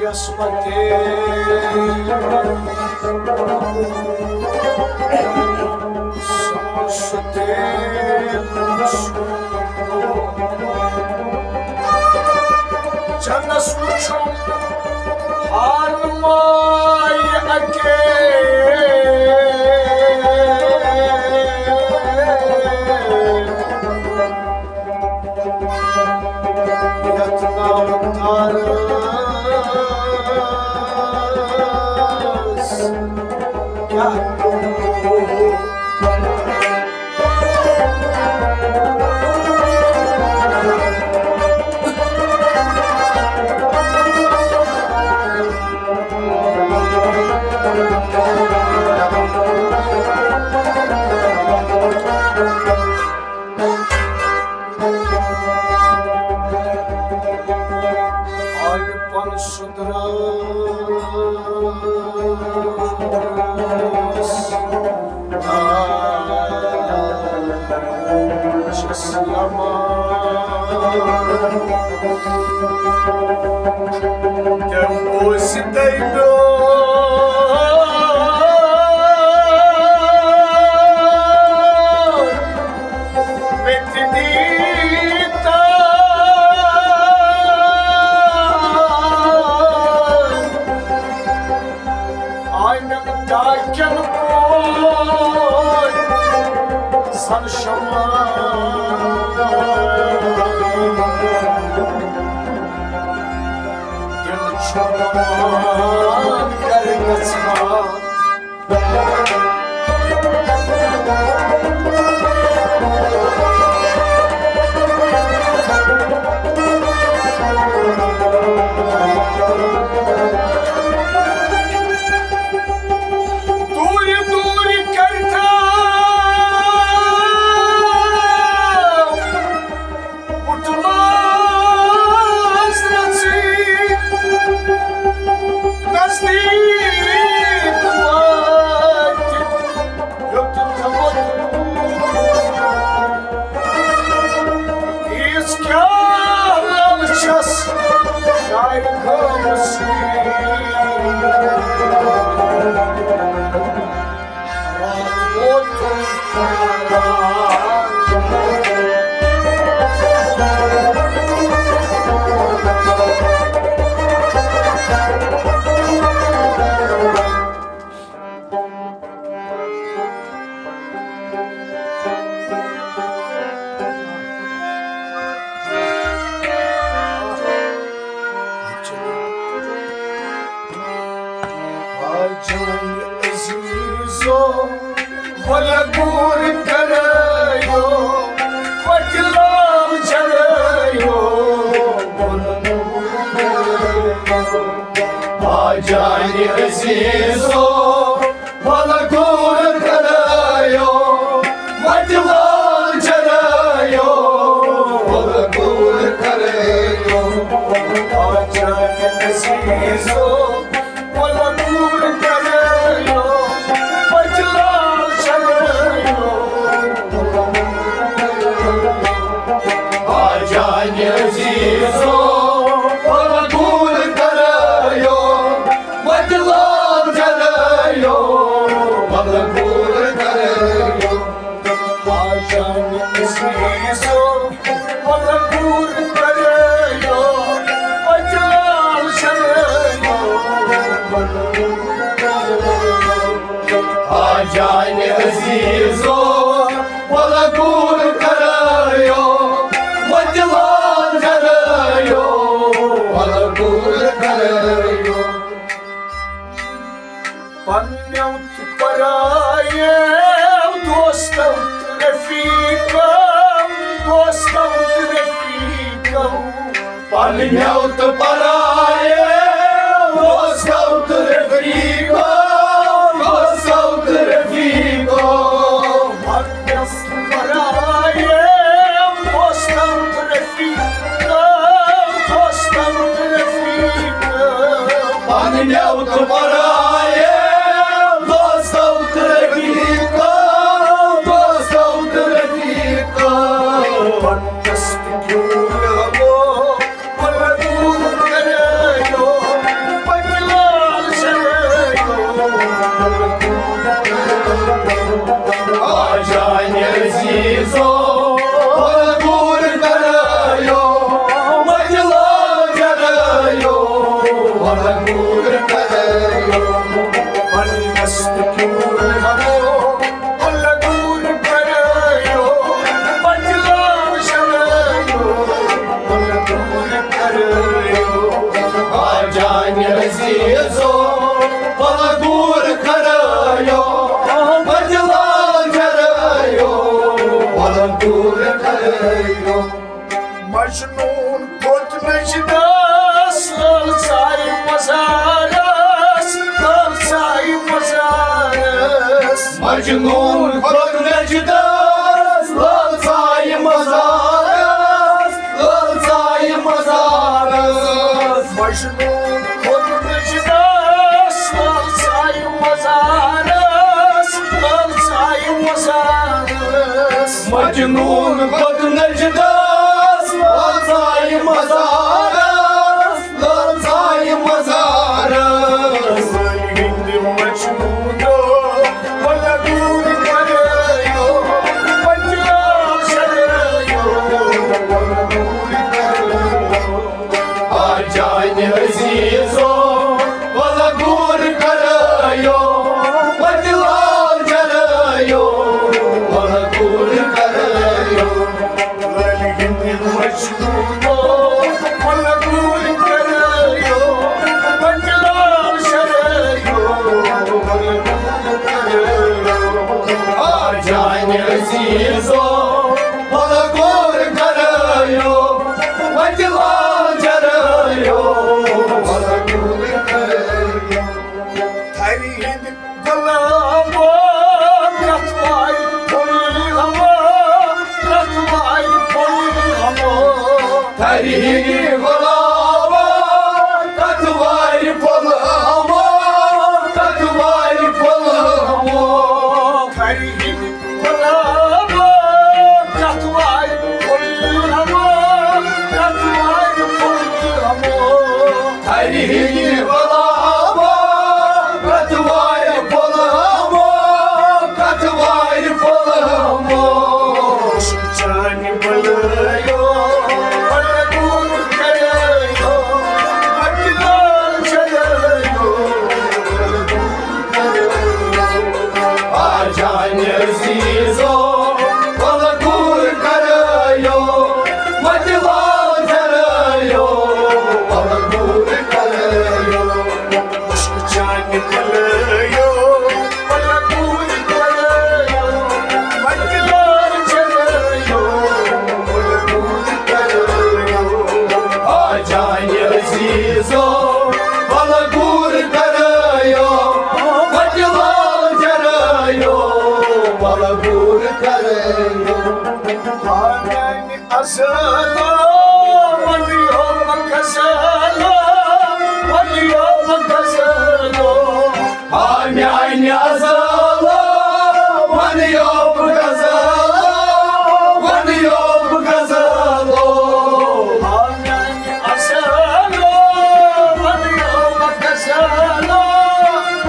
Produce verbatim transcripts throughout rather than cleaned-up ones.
قسمتے سمستے chance وچھو ہارمائی اکے۔ یتھ نام تارس کیا آمہِ پن سُدرس چھس لمان۔ تٔمۍ اوس تٔمۍ مےٚ تہِ دیٖتن آنن ڈاکن پوش زن شمع۔ دل چھُ روان گرِ گژھان۔ دوٗرِ دوٗرِ کرتھا پُٹھماز رژھِ نزدیٖک وٲتِتھ ہیوٚت تھوٚد۔ ییٖژ کیٛاہ لالہٕ چھَس شاعرِ گٲمٕژ۔ جان عزیزو، ولا گور کرایو، وتہِ لال جرایو، ولا گور کرایو۔ آ جان عزیزو، ولا گور کرایو، وتہِ لال جرایو، ولا گور کرایو۔ آ جان عزیزو، ولا گور کرایو، وتہِ لال جرایو۔ آ جان عزیزو، ولا گور کرایو، وتہِ لال جرایو، ولا گور کرایو۔ آ جان عزیزو، ولا گور کرایو، وتہِ لال جرایو، ولا گور کرایو۔ آ جان عزیزو، ولا گور کرایو، وتہِ لال جرایو، ولا گور کرایو۔ پننیو تہٕ پرایو دوستو تہٕ رفیقو، دوستو تہٕ رفیقو۔ پننیو تہٕ پرایو دوستو تہٕ رفیقو، دوستو تہٕ رفیقو۔ پننیو تہٕ پرایو دوستو تہٕ رفیقو، دوستو تہٕ رفیقو۔ پننیو تہٕ پرایو دوستو تہٕ رفیقو، دوستو تہٕ رفیقو۔ پننس تہِ کیوں نہ ہو، ولا گور آ جانہِ عزیزو، وَلہٕ دوٗر کَرٲیِو، وَتہِ لال چَرٲیِو، وَلہٕ دوٗر کَرٲیِو۔ وَلہٕ دست کیوں ہمو، وَلہٕ دوٗر کَرٲیِو، وَتہِ لال چَرٲیِو، وَلہٕ دوٗر کَرٲیِو۔ آ جانہِ عزیزو، وَلہٕ دوٗر کَرٲیِو، وَتہِ لال چَرٲیِو، وَلہٕ دوٗر کَرٲیِو۔ مجنون کھوٚت نجدس، لال ژایہِ مزارس، لال ژایہِ مزارس۔ مجنون کھوٚت نجدس، لال ژایہِ مزارس، لال ژایہِ مزارس۔ مجنون کھوٚت نجدس، لال ژایہِ مزارس، لال ژایہِ مزارس۔ مجنون کھوٚت نجدس، لال ژایہِ مزارس، لال ژایہِ مزارس۔ لالہِ ہِنٛدِ مجنوٗنو، وَلہٕ دوٗر کَرٲیِو، وَتہِ لال چَرٲیِو، وَلہٕ دوٗر کَرٲیِو۔ آ جانہِ عزیزو، وَلہٕ دوٗر کَرٲیِو، وَتہِ لال چَرٲیِو، وَلہٕ دوٗر کَرٲیِو۔ لالہِ ہِنٛدِ مجنوٗنو، وَلہٕ دوٗر کَرٲیِو، وَتہِ لال چَرٲیِو، وَلہٕ دوٗر کَرٲیِو۔ آ جانہِ عزیزو، وَلہٕ دوٗر کَرٲیِو، وَتہِ لال چَرٲیِو، وَلہٕ دوٗر کَرٲیِو۔ تھرِ ہِنٛدِ غلامو، کتھ وارِ پھوٚل ہمو، کتھ وارِ پھوٚل ہمو۔ تھرِ ہِنٛدِ غلامو، کتھ وارِ پھوٚل ہمو، کتھ وارِ پھوٚل ہمو۔ تھرِ ہِنٛدِ غلامو، کتھ وارِ پھوٚل ہمو، کتھ وارِ پھوٚل ہمو۔ تھرِ ہِنٛدِ غلامو، کتھ وارِ پھوٚل ہمو، کتھ وارِ پھوٚل ہمو۔ عشق چانہِ بلٲیو، بلبل کریو، مجنون چلٲیو۔ آ جانہِ عزیزو، وَلہٕ دوٗر کَرٲیِو، وَتہِ لال چَرٲیِو، وَلہٕ دوٗر کَرٲیِو۔ عشق چانہِ بلٲیو، وَلہٕ دوٗر کَرٲیِو، وَتہِ لال چَرٲیِو، وَلہٕ دوٗر کَرٲیِو۔ آ جانہِ عزیزو، وَلہٕ دوٗر کَرٲیِو، وَتہِ لال چَرٲیِو، وَلہٕ دوٗر کَرٲیِو۔ آ میٛانہِ عزیزو، وَنیو بہٕ غزلو، وَنیو بہٕ غزلو۔ آ میٛانہِ عزیزو، وَنیو بہٕ غزلو، وَنیو بہٕ غزلو۔ آ میٛانہِ عزیزو، وَنیو بہٕ غزلو،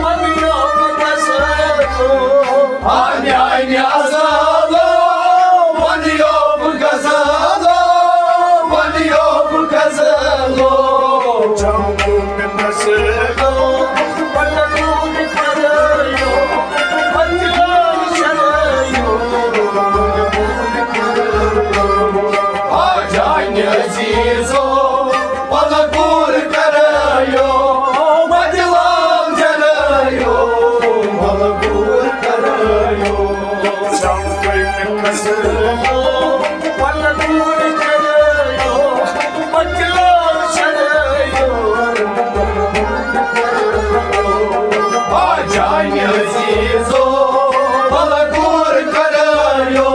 وَنیو بہٕ غزلو۔ آ میٛانہِ عزیزو، وَنیو بہٕ غزلو، وَنیو بہٕ غزلو۔ جموں میں غزلو، بلبل کریو، بلبل چلٲیو۔ آ جانہِ عزیزو، وَلہٕ دوٗر کَرٲیِو، وَتہِ لال چَرٲیِو، وَلہٕ دوٗر کَرٲیِو۔ سَمکھٕے مےٚ قصرو، وَلہٕ دوٗر کَرٲیِو، وَتہِ لال چَرٲیِو۔ آ جانہِ عزیزو، وَلہٕ دوٗر کَرٲیِو،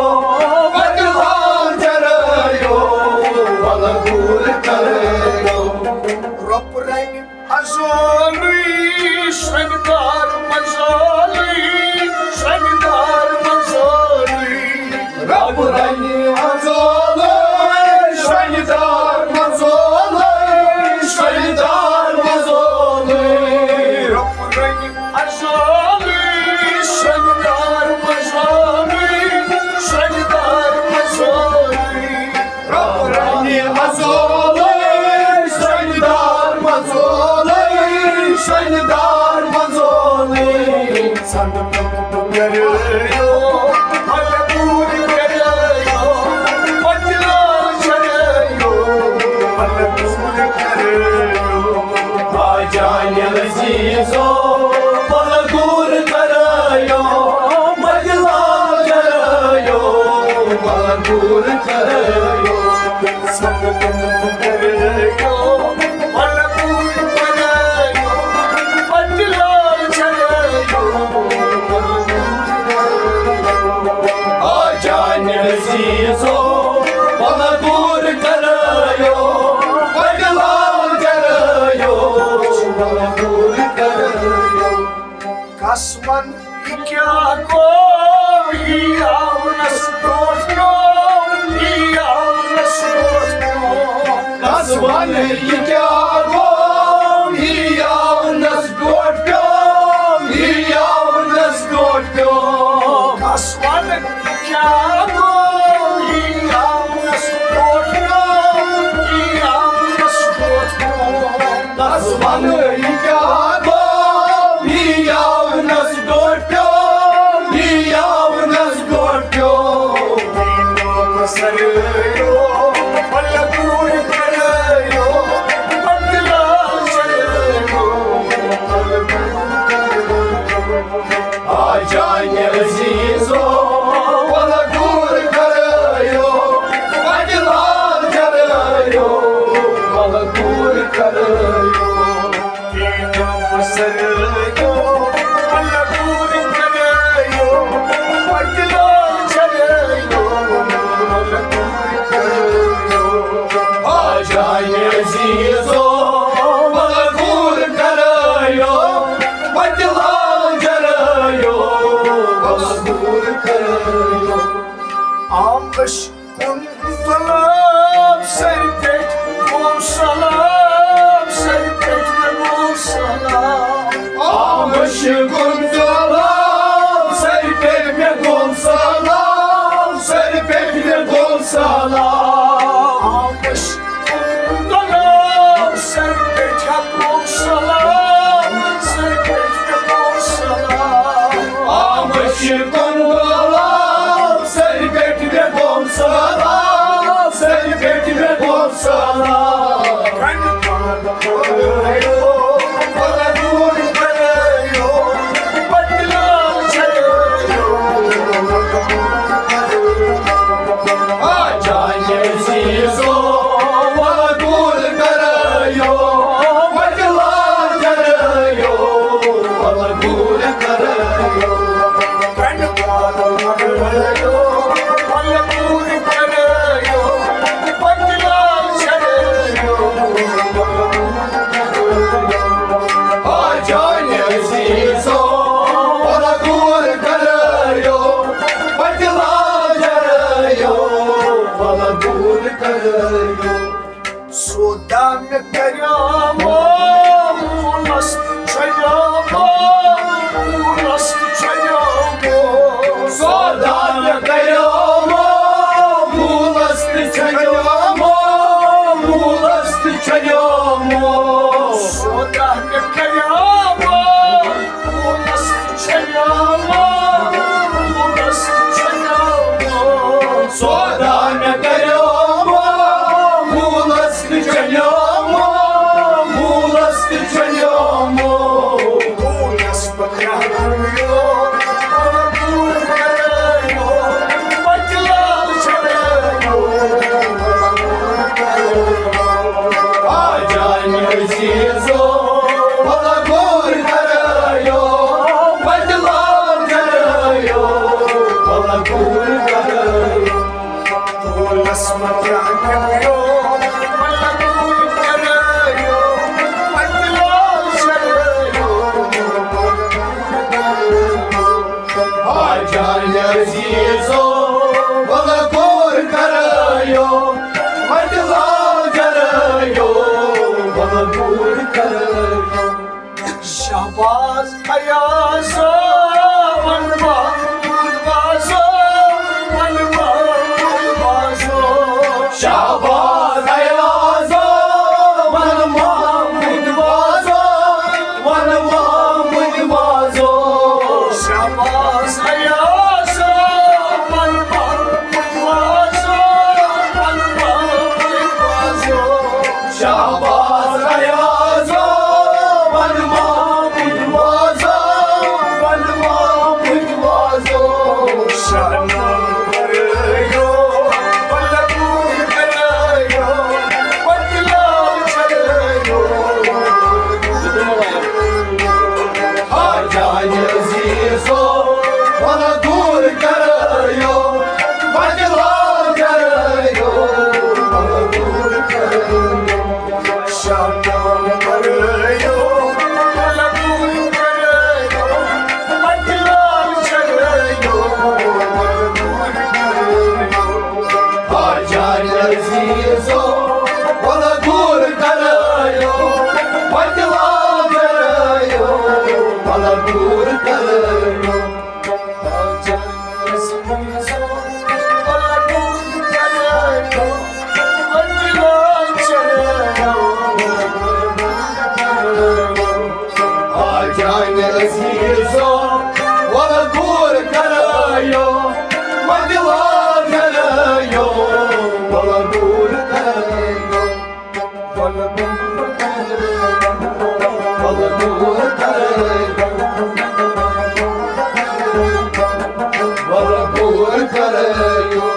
وَتہِ لال چَرٲیِو، وَلہٕ دوٗر کَرٲیِو۔ رۄپہٕ رنہِ ازولٕے، شرٛنٛگار مزولٕے، شرٛنٛگار مزولٕے۔ رۄپہٕ رنہِ ازولٕے، شرٛنٛگار مزولٕے، شرٛنٛگار مزولٕے۔ عزیزو، وَلہٕ دوٗر کَرٲیِو، وَتہِ لال چَرٲیِو، وَلہٕ دوٗر کَرٲیِو۔ کَس وَن یہِ کیٛاہ گوٚو، یہِ آونَس برٛونٛٹھ پیوٚو، یہِ آونَس برٛونٛٹھ پیوٚو۔ کَس وَن یہِ کیٛاہ گوٚو، یہِ آونَس برٛونٛٹھ پیوٚو، یہِ آونَس برٛونٛٹھ پیوٚو۔ کَس وَن یہِ کیٛاہ گوٚو، یہِ آونَس برٛونٛٹھ پیوٚو، یہِ آونَس برٛونٛٹھ پیوٚو۔ کَس وَن یہِ کیٛاہ گوٚو، یہِ آونَس برٛونٛٹھ پیوٚو، یہِ آونَس برٛونٛٹھ پیوٚو۔ سَرٲیِو، پَلہٕ دوٗر کَرٲیِو، پَتہٕ لال چَرٲیِو۔ آ جانِ عزیزو، وَلہٕ دوٗر کَرٲیِو، وَتہِ لال چَرٲیِو، وَلہٕ دوٗر کَرٲیِو۔ آ جانِ عزیزو، وَلہٕ دوٗر کَرٲیِو، وَتہِ لال چَرٲیِو، وَلہٕ دوٗر کَرٲیِو۔ آمبَس کُن گۄلاب سَرِ پٮ۪ٹھ گوٚو سلام، سَرِ پٮ۪ٹھ مےٚ گوٚو سلام۔ آمبَس کُن گۄلاب سَرِ پٮ۪ٹھ مےٚ گوٚو سلام، سَرِ پٮ۪ٹھ مےٚ گوٚو سلام۔ آمبَس کُن گۄلاب سَرِ پٮ۪ٹھ گوٚو سلام، سَرِ پٮ۪ٹھ مےٚ گوٚو سلام۔ آمبَس کُن گۄلاب سَرِ پٮ۪ٹھ مےٚ گوٚو سلام، سَرِ پٮ۪ٹھ مےٚ گوٚو سلام۔ کَنہِ پَرٕ پَرٲیِو، پَلہٕ دوٗر کَرٲیِو، پَتہٕ لال چَرٲیِو۔ آ جانِ عزیزو، وَلہٕ دوٗر کَرٲیِو، وَتہِ لال چَرٲیِو، وَلہٕ دوٗر کَرٲیِو۔ آ جانِ عزیزو، وَلہٕ دوٗر کَرٲیِو، وَتہِ لال چَرٲیِو، وَلہٕ دوٗر کَرٲیِو۔ سودا مےٚ کریومو، موٗلس تہِ چھلیومو، موٗلس تہِ چھلیومو۔ سودا مےٚ کریومو، موٗلس تہِ چھلیومو، موٗلس تہِ چھلیومو۔ سودا مےٚ کریومو، موٗلس تہِ چھلیومو، موٗلس تہِ چھلیومو۔ سودا مےٚ کریومو، موٗلس تہِ چھلیومو، موٗلس تہِ چھلیومو۔ دوٗرس بہٕ کرٕ یور، دوٗر کرٕ یور، پتہٕ لال چھڑٕ یور۔ آ جانہِ عزیزو، وَلہٕ دوٗر کَرٲیِو، وَتہِ لال چَرٲیِو، وَلہٕ دوٗر کَرٲیِو۔ ٹولَس منٛز کیٛاہ کَرٕیو، وَلہٕ دوٗر کَرٕیو، وَتہِ لال چَرٲیِو۔ آ جانہِ عزیزو، وَلہٕ دوٗر کَرٕیو، وَتہِ لال چَرٲیِو، وَلہٕ دوٗر کَرٕیو۔ شہباز ایازو، وَن محمود بازو، وَن محمود بازو۔ شہباز ایازو، وَن محمود بازو، وَن محمود بازو۔ شہباز ایازو، وَن محمود بازو، وَن محمود بازو۔ شہباز ایازو، وَن محمود بازو، وَن آ جانہِ عزیزو، وَلہٕ گوٗر کَرٲیِو، مَنٛگلا کَرٲیِو، وَلہٕ گوٗر کَرٲیِو۔ وَلہٕ گوٗر کَرٲیِو، وَلہٕ گوٗر کَرٲیِو، وَلہٕ گوٗر کَرٲیِو۔